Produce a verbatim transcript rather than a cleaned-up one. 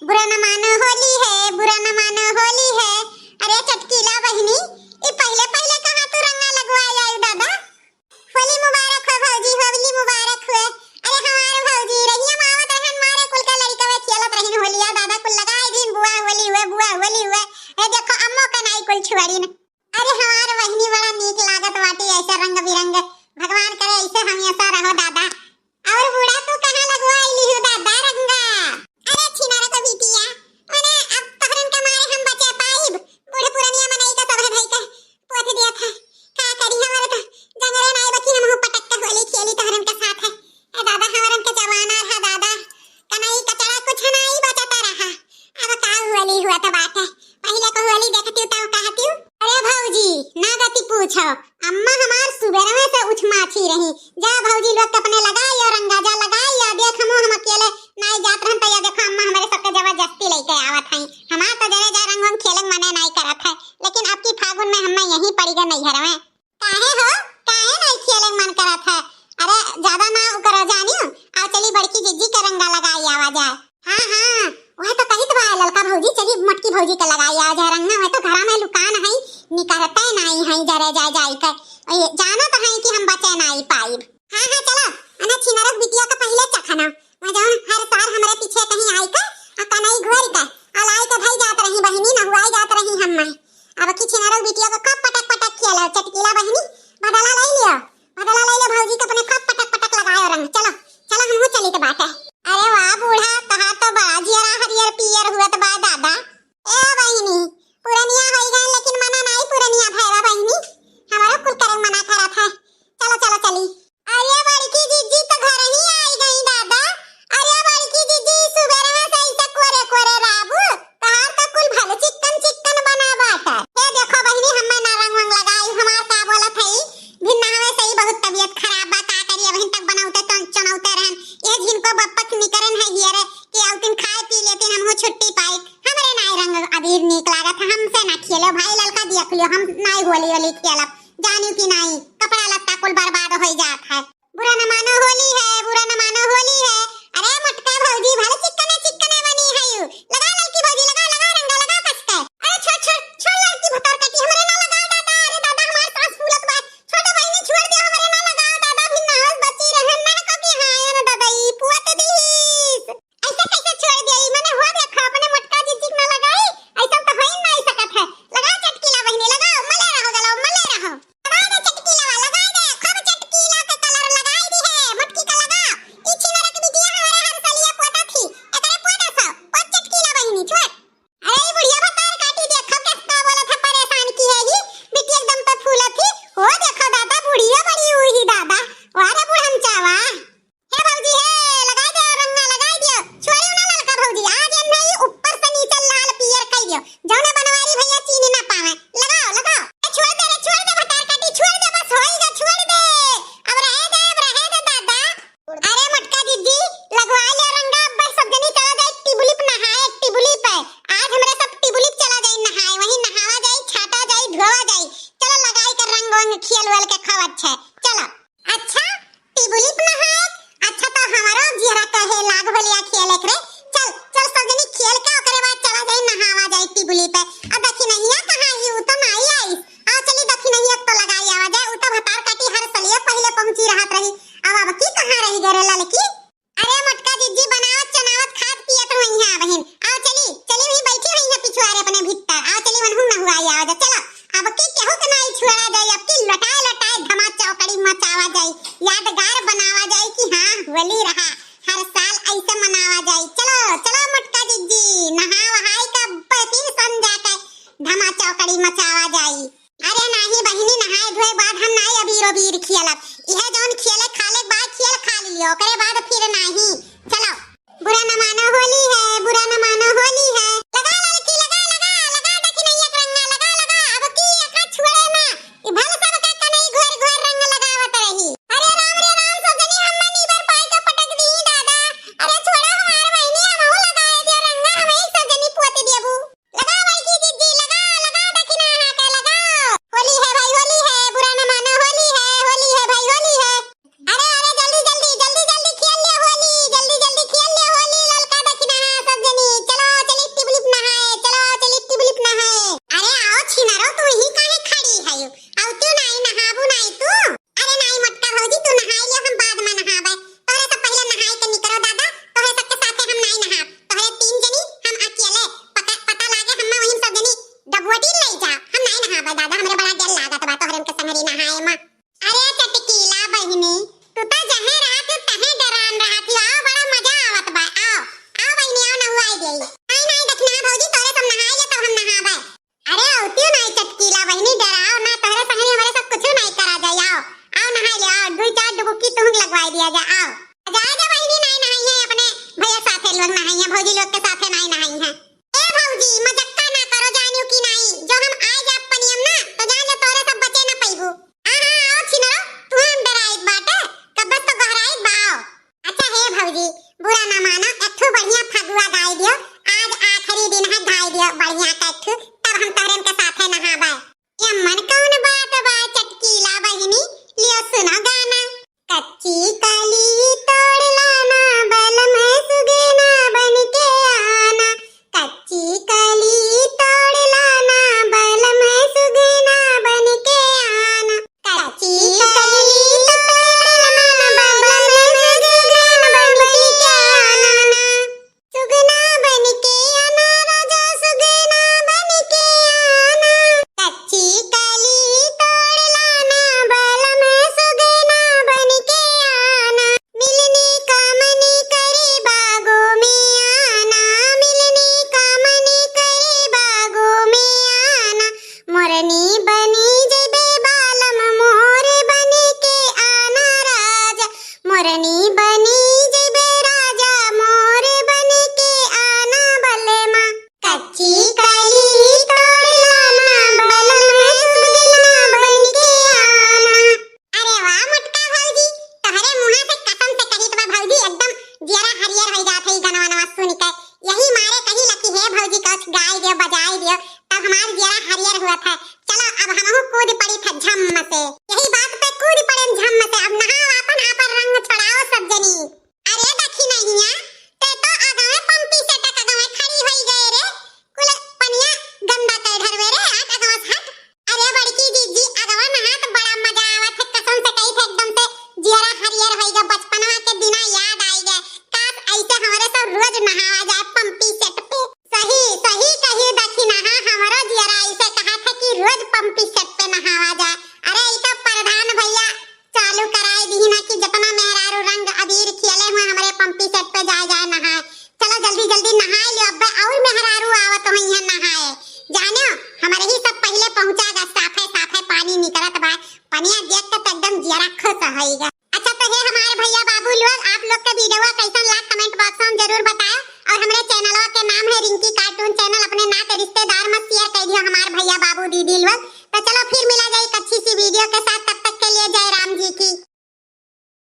बुरा न मानो होली है, बुरा न मानो होली है। अरे चटकीला बहिनी, ई पहिले पहिले कहाँ तू रंगा लगवाए आयु दादा? होली मुबारक हो भौजी, होली मुबारक हो। अरे हमार भौजी रहिया में आवत रहन, मारे कुल का लड़िकवे खेलत रहिन होलिया, दादा कुल लगाए दिन बुआ होली हुए, बुआ होली हुए। ए देखो अम्मो का नाई कुल छुआरिन। अरे हमार बहिनी बड़ा नीक लागत बाटी ऐसे रंग बिरंग। भगवान करे ऐसे हमेशा रहो दादा। और बूढ़ा तू कहाँ लगवाई लिहु दादा रंगा? अरे छिनारा का बिटिया, मने अब तोहरन के मारे हम बचे पाइब। बूढ़ पुरनिया मनई का सभे धई के पोत दिया था। का करी हमारे तो जंगरे नाई बची, हम पटक के होली खेली तोहरन के साथ है। ए दादा हमारन के जमाना रहा दादा, कनई कचड़ा कुछ नाई बचता रहा। अब का होली हुआ तो बात है, पहिले को होली देखती तब कहती। अरे भौजी ना गति पूछो, अम्मा हमार सुबेरवे से उछमाछी रही। जा भौजी लोग के अपने लगाई और रंगा जा लगाई, या देख हमू हम अकेले नाई जात रहन, तो या देखो अम्मा हमारे सबके जबरदस्ती लेके आवत हई। हमार तो जरे जा रंग वंग खेले मने नाई करत है, लेकिन अब की फागुन में हमें यहीं पड़ी गए नैहर में। काहे हो, काहे नाई खेले मन करत है? अरे ज्यादा ना उ करो जानियो, आओ चली बड़की जिज्जी के रंगा लगाई आवा जाए। हाँ हाँ, वह तो कही तो बा ललका भौजी, चली मोटकी भौजी के लगाई आवा जाए रंगा, वह तो घरा में लुकान है, निकरते नाई है जरे जाए जाए के। ए, जाना तो है कि हम बचे नाई पाइब। हाँ हाँ चलो, अना छिनरक बिटिया का पहिले चखना, वह जौन हर साल हमरे पीछे कहीं आई के आ कनई घोर के आ लाई के धई जात रही बहिनी, नहुआई जात रही हम। अब की छिनरक बिटिया को खूब पटक पटक किया लो, चटकीला बहिनी बदला ले लियो, बदला ले लियो भौजी के अपने खूब पटक पटक लगायो रंग। चलो चलो हमहू चली तो बाटे। अरे वाह बूढ़ा, तहार तो बड़ा जियरा हरियर पियर हुआ तो बा दादा। ए बहिनी, पुरनिया होई गए लेकिन मना नाई पुरनिया भैवा बहिनी, हमारो कुल करे मना करत है। चलो चलो चली। अरे बड़की जिज्जी तो घर ही आई गई दादा। अरे बड़की जिज्जी सुबेरवा से ऐसे कोरे कोरे राबू, तहार तो कुल भले चिक्कन चिक्कन बना बाटा। ए देखो बहिनी, हमें ना रंग वंग लगाई, हमार का बोलत है, भिन्ना हमें सही बहुत तबीयत खराब बा, का करी, अबहिन तक बनौते तो चनौते रहन। ये जिनको बप्पक निकरन है हियरे कि औतिन खाए पी लेतिन, हमहू छुट्टी पाई। हमरे नाई रंग अबीर नीक लागत है, हमसे ना खेलो भाई ललका, देख लियो हम नाई होली होली खेलब, जानियो कि नाई, कपड़ा लत्ता कुल बर्बाद होई जात है। बुरा न मानो होली है, बुरा न मानो होली है। अरे मोटका भौजी भले चिकने चिकने बनी है यू। लगा ललकी भौजी, लगा, लगा रंगा, लगा कसके। अरे छोड़, छोड़, छोड़ लड़की भतार कटी, हमरे ना लगा दादा, अरे दादा हमार सांस फूलत बा। छोटे बहिनी छोड़ दियो, हमरे ना लगा दादा, भी नास बची रहन ना को की हाँ, अरे दादा ई पुअत दीस। ऐसे कैसे छोड़ दिया? ई मने हुआ देखो, अपने मोटका जिज्जी के ना लगाई, ऐसा तो हो ही नहीं सकत है। लगाओ चटकीला बहिनी, लगाओ, मले रहो गलो, मले रहो। यही। नाहीं, नाहीं, दखिनहा भौजी, तोरे सब नहाए ले, तब हम नहाबे। अरे, अउतियो नाहीं चटकीला बहिनी, डराओ ना, तोहरे संगे हमरे सब कुछ नाहीं करा जाई। आओ, आओ, नहाए ले, आओ, दुई चार डुबुकी तुहूँ के लगवाई दिया जा, आओ। जा, जा बहिनी, नाहीं नहाई है, अपने भैया साथे लोग नहाई है, भौजी लोग के साथे नाहीं नहाई है। ए भौजी, मजक्का ना करो, जानियो कि नाहीं, जो हम आए जाब पनियम ना, तो जान ले तोरे सब बचे ना पइबू। हाँ, हाँ, आओ छिनरो, तू हम डराइत बाटे, कब्बस तो गहराइत बा, आओ। अच्छा हे भौजी, बुरा ना मानो, एक ठो बढ़िया फगुआ गाई दियो, आज आखिरी दिन है, गाई दियो बढ़िया का एक ठो, तब हम तोहरेन के साथे नहाबे। एमन कौन बात बा चटकीला बहिनी, लियो सुनो गाना। कच्ची कली तोड़ लाना, बलम सुगना बन के आना। कच्ची कली तोड़ लाना, बलम सुगना बन के आना। कच्ची कली तोड़ लाना, बलम सुगना बन के आना। सुगना बन के आना राजा, सुगना बन के आना। कच्ची कली तोड़ लाना, बलम सुगना बन के आना। मिलने का मन करे बागों में आना, मिलने का मन करे बागों में आना। मोरनी बनी जइबे बालम, मोर बन के आना राजा। मोरनी बनी जइबे राजा, मोर बन के आना बलमा। कच्ची कली तोड़ लाना, बलम सुगना बन के आना। अरे वाह मोटका भौजी, तोहरे मुँहा से कसम से कहित बा भौजी, एकदम जियरा हरियर होइ जात है ई गनवा नवा सुन के। यही मारे कही ला कि हे भौजी कुछ गाई दियो, बजाई दियो, तब हमार जियरा हरियर हुआ था। चलो अब हमहू कूद पड़ी था झम से, यही बात पे कूद पड़े झम से। अब नहाओ आपन, आपन रंग छोड़ाओ सब जनी। अरे दखिनहिया, ते तो अगवे पंपी सेट अगवे खड़ी होई गए रे। कुल पनिया गंदा कर ढरवे रे, हट अगवा से हट। अरे बड़की जीजी, अगवा नहात बड़ा मजा आवत है, कसम से कही थे एकदम से जियरा हरियर होई गया, बचपनवा के दिना याद आई गए। काश ऐसे हमरे सब रोज नहावा जाए पंपी सेट पे। सही, सही कही दखिनहा, हमरो जियरा ऐसे कहा था कि रोज पंपी सेट पे नहावा जाए। अरे ई तो प्रधान भैया चालू कराए दी ना कि जितना मेहरारू रंग अबीर खियले हुए हमरे पंपी सेट पे जाए जाए नहाए। चलो जल्दी जल्दी नहाए लियो, अब्बे और मेहरारू आवत होइहैं नहाए। जानियो हमरे ही सब पहिले पहुँचा गा, साफे साफे पानी निकरत बा, पनिया देख के तो एकदम जियरा खुश होइगा। अच्छा तो हे हमारे भैया बाबू लोग, आप लोग के वीडियो कैसन लाग comment box में जरूर बताओ। और हमरे चैनलवा के नाम है रिंकी cartoon channel, अपने नाते रिश्तेदार में share कर दियो हमारे भैया बाबू दीदी लोग। तो चलो फिर मिला जाए एक अच्छी सी वीडियो के साथ,